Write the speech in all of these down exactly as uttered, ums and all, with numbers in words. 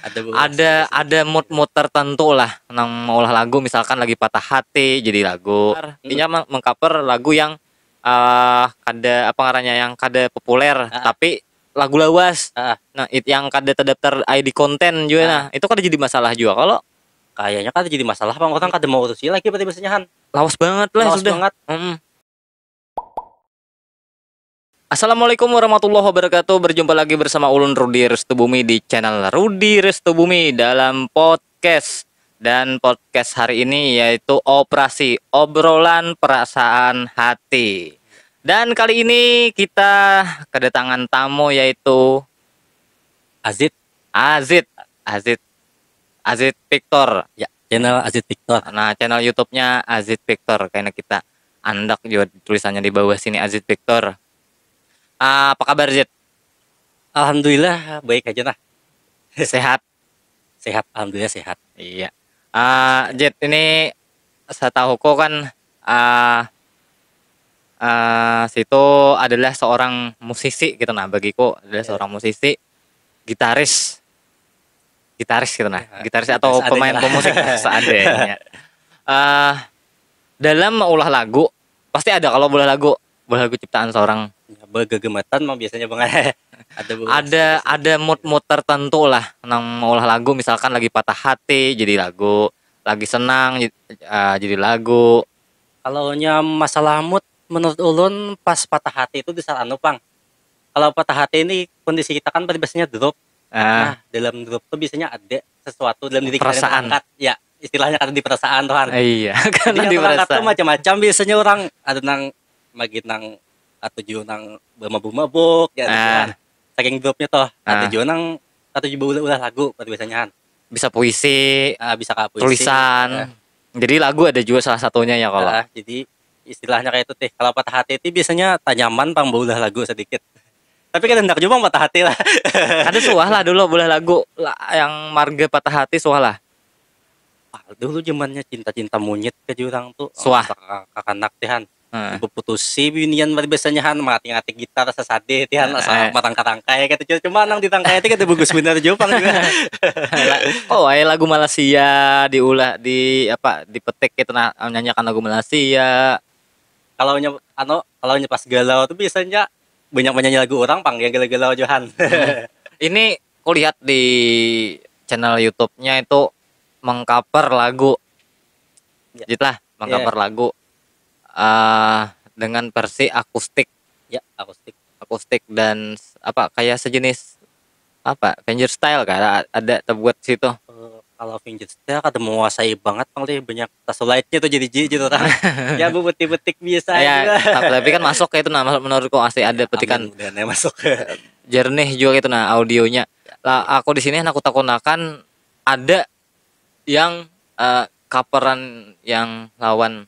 Ada ada ada mood-mood tertentu lah nang maulah lagu, misalkan lagi patah hati jadi lagu. Inya meng- mengcover lagu yang eh kada apa ngarannya, yang kada populer, tapi lagu lawas. Nah, it, yang kada terdaftar I D konten juga. Nah, itu kada jadi masalah juga kalau kayaknya kada jadi masalah, pang orang kada mau urusi lagi berarti biasanya han. Lawas banget lah. Lawas sudah banget. Mm-mm. Assalamualaikum warahmatullahi wabarakatuh. Berjumpa lagi bersama ulun Rudi Restu Bumi di channel Rudi Restu Bumi dalam podcast. Dan podcast hari ini yaitu Operasi Obrolan Perasaan Hati. Dan kali ini kita kedatangan tamu yaitu Azit. Azit, Azit, Azit Victor. Ya, channel Azit Victor. Nah, channel YouTube-nya Azit Victor. Kayaknya kita andak juga tulisannya di bawah sini, Azit Victor. Ah, apa kabar, Zit? Alhamdulillah, baik aja nah. Sehat? Sehat, alhamdulillah sehat. Iya. Ah, Zit, ini setahuku kan ah ah situ adalah seorang musisi gitu nah, bagiku adalah seorang musisi, gitaris, gitaris gitu nah, gitaris atau pemain pemusik seadanya. Eh dalam maulah lagu pasti ada kalau maulah lagu, maulah lagu ciptaan seorang. Ya, begegematan mah biasanya bang. Ada ada ada mood-mood tertentu lah nang maulah lagu, misalkan lagi patah hati jadi lagu, lagi senang j- eh, jadi lagu. Kalau nya masalah mood, menurut ulun pas patah hati itu dasar anu pang. Kalau patah hati ini kondisi kita kan pada biasanya drop. Ah, Nah, dalam drop tuh biasanya ada sesuatu dalam diri kita yang perasaan. Terangkat. Ya, istilahnya kan di perasaan tuh han. Iya, karena Jadi yang terangkat tuh diperasa. Macam-macam biasanya orang ada nang magi nang katuju nang bermabuk-mabuk ya gitu Ah. Kan. Saking dropnya tuh Ah. Katuju nang katuju baulah-ulah lagu pada biasanya han. Bisa puisi, Ah, bisa ka puisi. Tulisan. Eh. Jadi lagu ada juga salah satunya ya kalau. Ah, jadi istilahnya kayak itu teh. Kalau patah hati itu biasanya tanyaman pang baulah lagu sedikit. Tapi kada hendak juga pang patah hati lah. Ada suah lah dulu baulah lagu lah, yang marga patah hati suah lah. Ah, dulu zamannya cinta-cinta monyet ke jurang tuh. Suah. Kakanak teh han. Heeh. Diputusi binian pada biasanya han, ngatik-ngatik gitar sasadih teh han, asa marangka-rangkai kata cuma nang ditangkai itu kada bagus benar juga pang juga. Oh, ay, lagu Malaysia diulah di apa dipetik itu nah, nyanyikan lagu Malaysia. Kalau nya anu kalau nya pas galau tuh biasanya banyak menyanyi lagu orang pang yang galau-galau Johan. Hmm. Ini kulihat di channel YouTube-nya itu mengcover lagu. Ya. Jit lah, mengcover ya. Lagu uh, dengan versi akustik. Ya, akustik. Akustik dan apa kayak sejenis apa fingerstyle kayak ada terbuat situ. Uh, kalau fingerstyle kada menguasai banget pang deh banyak tasulaitnya tuh jadi ji gitu kan. Ya bu betik-betik biasa ya, juga. Tapi kan masuk kayak itu nah menurutku masih ada petikan. Amin, masuk. Jernih juga gitu nah audionya. Lah aku di sini aku takunakan ada yang uh, coveran yang lawan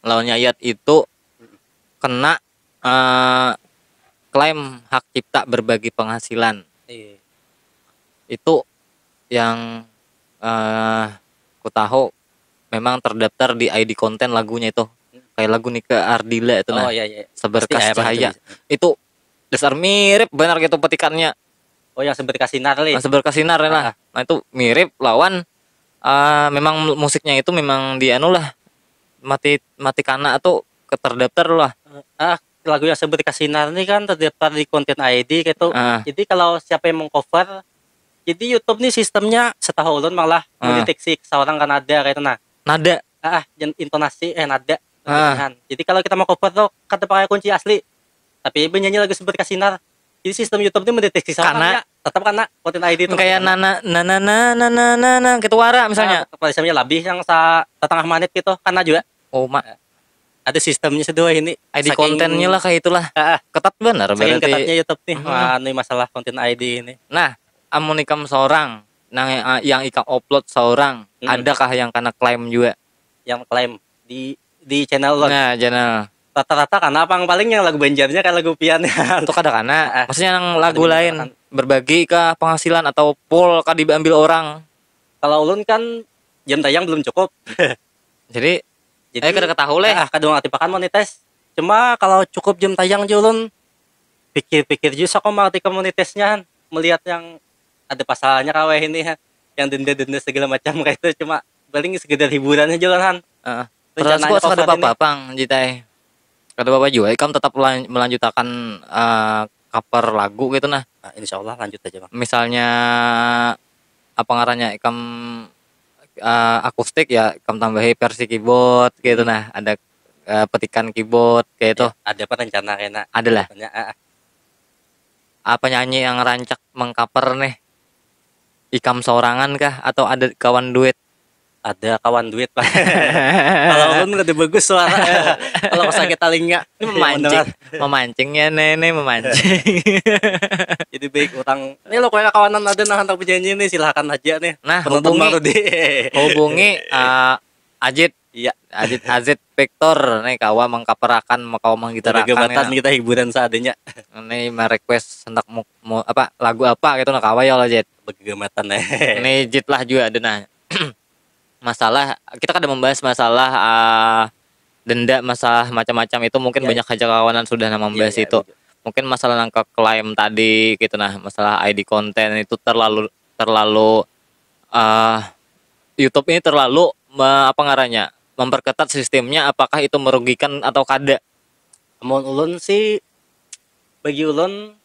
lawannya Ayat itu kena uh, klaim hak cipta berbagi penghasilan. Iya. Itu yang uh, ku tahu memang terdaftar di I D konten lagunya itu. Hmm. Kayak lagu Nika Ardila itu nah. Oh, iya, iya. Seberkas cahaya. Itu dasar mirip benar gitu petikannya. Oh, yang seberkas sinar lih. Yang seberkas sinar lah. Ah. Nah, itu mirip lawan uh, memang musiknya itu memang di anu lah mati mati kana atau terdaftar lah. Ah, lagu yang seberkas sinar ini kan terdaftar di konten I D gitu. Ah. Jadi kalau siapa yang mengcover, jadi YouTube nih sistemnya setahu ulun malah ah. Mendeteksi seorang kan ada kayak itu nah. Nada. Ah, intonasi eh nada. Ah. Jadi kalau kita mau cover tuh kata pakai kunci asli. Tapi penyanyi lagu seberkas sinar. Jadi sistem YouTube ini mendeteksi sama karena ya, tetap karena konten I D itu kayak nana nana nana nana nana ketuara misalnya. Ah, misalnya lebih yang sa setengah menit gitu karena juga. Oh mak. Ada sistemnya sedua ini. I D kontennya lah kayak itulah. Ah, ketat benar berarti. Ketatnya YouTube nih. Hmm. Wah, ini masalah konten I D ini. Nah, amun ikam seorang, nah yang ikam upload seorang, hmm. Adakah yang kena klaim juga? Yang klaim di di channel lo. Nah, channel. Rata-rata karena apa yang paling yang lagu Banjarnya kayak lagu pian ya. Itu kada karena. Ah, maksudnya yang lagu lain berbagi ke penghasilan atau pol kah diambil orang. Kalau ulun kan jam tayang belum cukup. Jadi Jadi, eh, kada ketahu leh. Ah, kadung aktif akan monetize. Cuma kalau cukup jam tayang je ulun pikir-pikir juga kok mau arti monetize-nya melihat yang ada pasalnya kaweh ini ha. Yang denda-denda segala macam kayak itu cuma paling sekedar hiburan aja lah han. Heeh. Terus kok kada apa-apa pang jitai. Kada apa-apa juga. Ikam tetap melanjutakan uh, cover lagu gitu nah. Nah, insya Allah lanjut aja bang. Misalnya apa ngarannya ikam uh, akustik ya ikam tambahi versi keyboard gitu nah. Ada uh, petikan keyboard kayak itu. Ya, ada apa rencana kena? Ada lah. Uh, apa nyanyi yang rancak mengcover nih? Ikam seorangan kah atau ada kawan duit? Ada kawan duit pak. Kalau ulun ada bagus suara. Kalau sakit talinga. Ini memancing, memancing ya nih, nih memancing. Jadi baik utang. Ini lo kaya kawanan ada nah hantar penyanyi nih silahkan aja nih. Nah penonton hubungi, baru di. Hubungi uh, Ajit. Iya. Ajit Ajit Victor nih kawa mengkaperakan kawa menggitarakan. Gamatan ya. Kita hiburan seadanya. Ini merequest hendak mau, mau apa lagu apa gitu nah kawa ya Allah Jit. Begamatan eh. Ini Jit lah juga ada nah. Masalah kita kada membahas masalah uh, denda masalah macam-macam itu mungkin ya, banyak aja kawanan sudah nama membahas ya, ya, itu. Betul. Mungkin masalah nang keklaim tadi gitu nah masalah I D konten itu terlalu terlalu uh, YouTube ini terlalu me, apa ngarannya memperketat sistemnya apakah itu merugikan atau kada? Amun ulun sih bagi ulun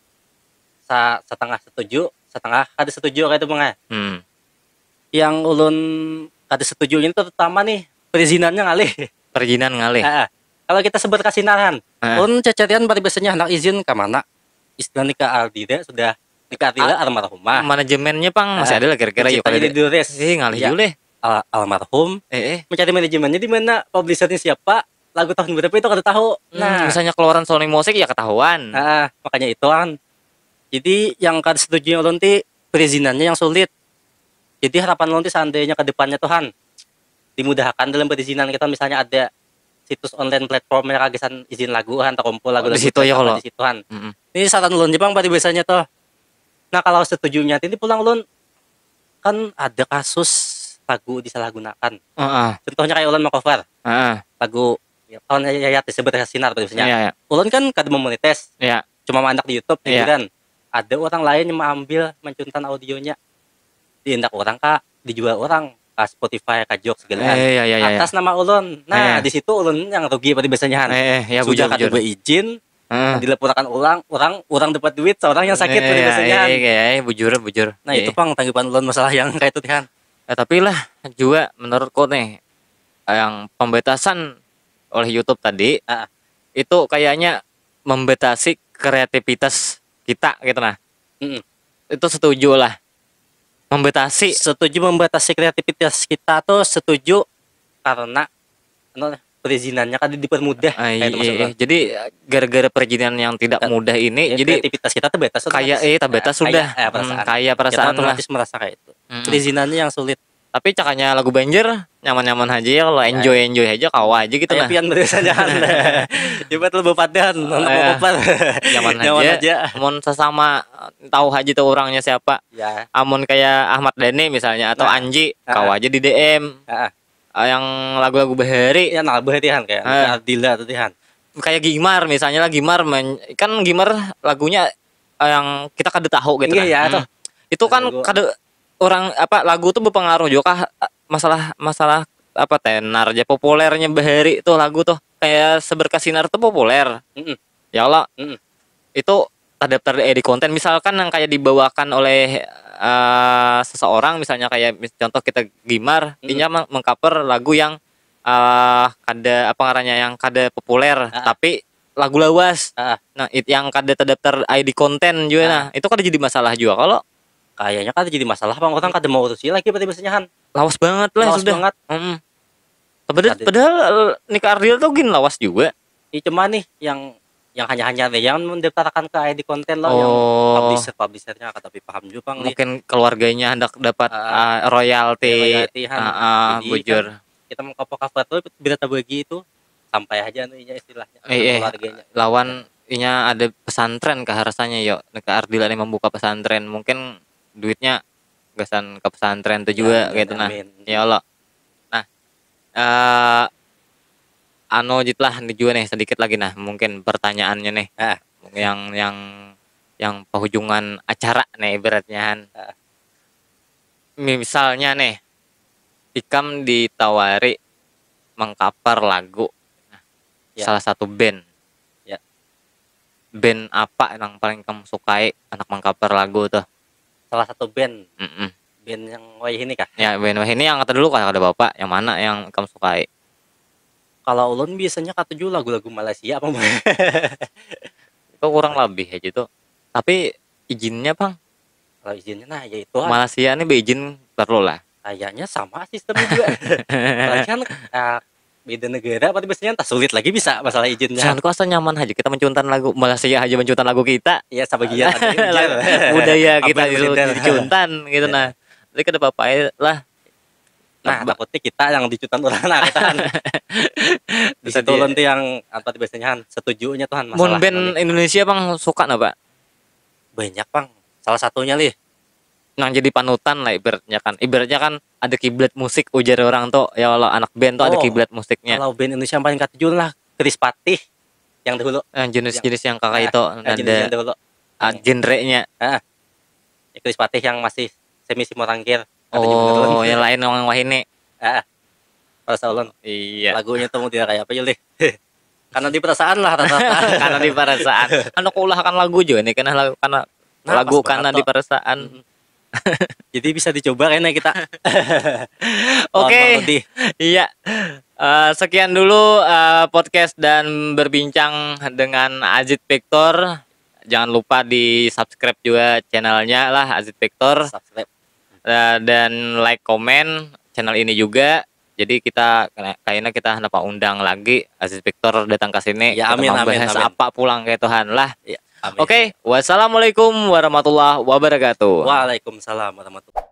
sa, setengah setuju, setengah kada setuju kayak itu mengah. Hmm. Yang ulun kada setuju ini terutama nih perizinannya ngalih. Perizinan ngalih. Nah, kalau kita sebut kasinaran, nah. Ulun cacarian pada biasanya hendak izin ke mana? Istilah nikah Aldida sudah nikah Aldila ah, almarhumah. Manajemennya pang masih ah, ada lah kira-kira yuk. Jadi dures. Eh ngalih ya. Dulu deh. Al almarhum. Eh, eh. Mencari manajemennya di mana publishernya siapa, lagu tahun berapa itu kada tahu. Hmm, nah, misalnya keluaran Sony Music ya ketahuan. Nah, makanya itu kan. Jadi yang kada setuju ulun ti perizinannya yang sulit. Jadi harapan ulun ti seandainya ke depannya Tuhan dimudahkan dalam perizinan kita misalnya ada situs online platform yang kagisan izin lagu kan terkumpul lagu, oh, di situ ya kalau di situ kan. Mm -hmm. Ini saran ulun Jepang pada biasanya tuh. Nah kalau setujunya ini pulang ulun kan ada kasus lagu disalahgunakan. Uh -uh. Contohnya kayak ulun mau cover uh -uh. Lagu ya, tahun yayat disebut sinar pada biasanya. Yeah, yeah. Ulun kan kada memonetes. Yeah. Cuma mandak di YouTube yeah. Kan. Ada orang lain yang mengambil mencuntan audionya. Diindak orang kak, dijual orang ke Spotify, ke Joox segala eh, iya, iya, iya, atas nama ulun. Nah, eh. Di situ ulun yang rugi pada biasanya han. Eh, eh, ya, sudah kada berizin, uh. Dilaporkan ulang, orang orang dapat duit seorang yang sakit eh, pada biasanya han. Iya, iya, iya, bujur, bujur. Nah, eh. Itu pang tanggapan ulun masalah yang kayak itu han. Eh, tapi lah juga menurutku nih yang pembatasan oleh YouTube tadi uh. Itu kayaknya membatasi kreativitas kita gitu nah. Mm -mm. Itu setuju lah. Membatasi. Setuju membatasi kreativitas kita tuh setuju karena anu, perizinannya kan dipermudah. Ah, iya, iya. Jadi gara-gara perizinan yang tidak mudah ini, ya, jadi kreativitas kita terbatas. Kayak eh terbatas sudah. Kayak, eh, perasaan. Hmm, kayak perasaan kita otomatis lah. Merasa kayak itu. Hmm. Perizinannya yang sulit. Tapi cakanya lagu Banjar nyaman-nyaman aja ya kalau enjoy enjoy aja kawa aja gitu nah. Pian biasanya coba tuh bapadan anak bapak nyaman, nyaman aja. Aja. Mon sesama tahu aja tuh orangnya siapa. Ya. Amun kayak Ahmad Dhani misalnya atau nah. Anji nah. Kawa aja di D M. Nah. Yang lagu-lagu bahari. Ya nah bahari han kayak nah. Dila tuh han. Kayak Gimar misalnya lah Gimar men, kan Gimar lagunya yang kita kada tahu gitu. Iya, kan? Ya, hmm. Itu kan lagu. Kada orang apa lagu tuh berpengaruh juga kah masalah masalah apa tenar aja populernya bahari tuh lagu tuh kayak seberkas sinar tuh populer mm -mm. Ya Allah mm -mm. Itu terdaftar di konten misalkan yang kayak dibawakan oleh uh, seseorang misalnya kayak contoh kita Gimar mm -mm. Inya mengcover lagu yang uh, kada apa ngarannya yang kada populer ah. Tapi lagu lawas ah. Nah itu yang kada terdaftar I D konten juga ah. Nah itu kada jadi masalah juga kalau kayaknya kan jadi masalah bang orang kada mau urusi lagi berarti biasanya han lawas banget lah lawas sudah banget. Mm -mm. Padahal, padahal eh, nikah Ardil tuh gin lawas juga. Iya cuma nih yang yang hanya hanya deh yang mendaftarkan ke I D konten loh oh. Yang publisher publishernya kata tapi paham juga bang mungkin nih. Keluarganya hendak dapat uh, uh, royalti, royalti han. Uh, uh, jadi, bujur kan, kita mau cover cover tuh berita bagi itu sampai aja anu inya istilahnya eh, eh, keluarganya. Lawan inya ada pesantren kah rasanya yo nikah Ardil ini membuka pesantren mungkin duitnya gasan ke pesantren tuh juga ya, gitu nah amin. Ya Allah nah uh, anu jitlah juga nih sedikit lagi nah mungkin pertanyaannya nih ah. Yang yang yang penghujungan acara nih ibaratnya han ah. Misalnya nih, ikam ditawari mengcover lagu, nah, Ya. salah satu band. Ya. Band apa yang paling kamu sukai anak mengcover lagu tuh? Salah satu band, Mm-mm. band yang wayah ini kah? Ya, band wayah ini yang kata dulu kah, kada apa-apa. Yang mana yang kamu sukai? Kalau ulun biasanya katuju lagu-lagu Malaysia apa. Itu kurang lebih aja tuh. Tapi izinnya, pang. Kalau izinnya, nah, ya itu lah. Malaysia nih beizin perlu lah. Kayaknya sama sistemnya juga. Apalagi kan, ah, beda negara, berarti biasanya entah sulit lagi bisa masalah izinnya. Cuman kok asa nyaman aja kita mencuntan lagu Malaysia aja, mencuntan lagu kita. Iya, sabagian ada yang Lagu budaya kita Apa yang disuruh beredar? Dicuntan gitu, nah. Jadi kada apa-apa lah. Nah, takutnya kita yang dicuntan orang, nah, kan. Di situ Tadi- ulun tuh yang apa tuh biasanya, Han, setujunya tuh, Han, Mun masalah band anu nih. Indonesia, pang, suka napa? Banyak, Pang. Salah satunya, Lih. Nang jadi panutan lah ibaratnya kan. Ibaratnya kan ada kiblat musik, ujar orang tuh. Ya, kalau anak band tuh ada Oh, kiblat musiknya. Kalau band Indonesia yang paling katuju lah Kerispatih yang dahulu. Nah, jenis-jenis yang kakak Nah, itu nah, jenis ada, yang dahulu. Ah, genrenya. Ya, Kerispatih yang masih semi simorangkir. Katuju bener ulun. Oh, yang lain orang wahini. Ah, kalau ulun. Iya. Lagunya tuh mau dia kayak apa, Yul, deh? Karena di perasaan lah rata-rata. Karena di perasaan. Anu, kau ulahkan lagu juga nih, karena lagu, karena Nah, lagu pas karena banget di tuh. Perasaan. Jadi bisa dicoba kayaknya kita. Oke. Lawan Bang Rudi. Iya. Eh, sekian dulu, eh, podcast dan berbincang dengan Azid Victor. Jangan lupa di subscribe juga channelnya lah, Azid Victor. Subscribe. Eh, dan like, komen channel ini juga. Jadi kita kena- kayaknya kita hendak undang lagi Azid Victor datang ke sini. Ya, Kita amin, amin, membahas amin. Apa pulang kayak Tuhan lah. Ya, amin. Oke, wassalamualaikum warahmatullahi wabarakatuh. Waalaikumsalam warahmatullahi.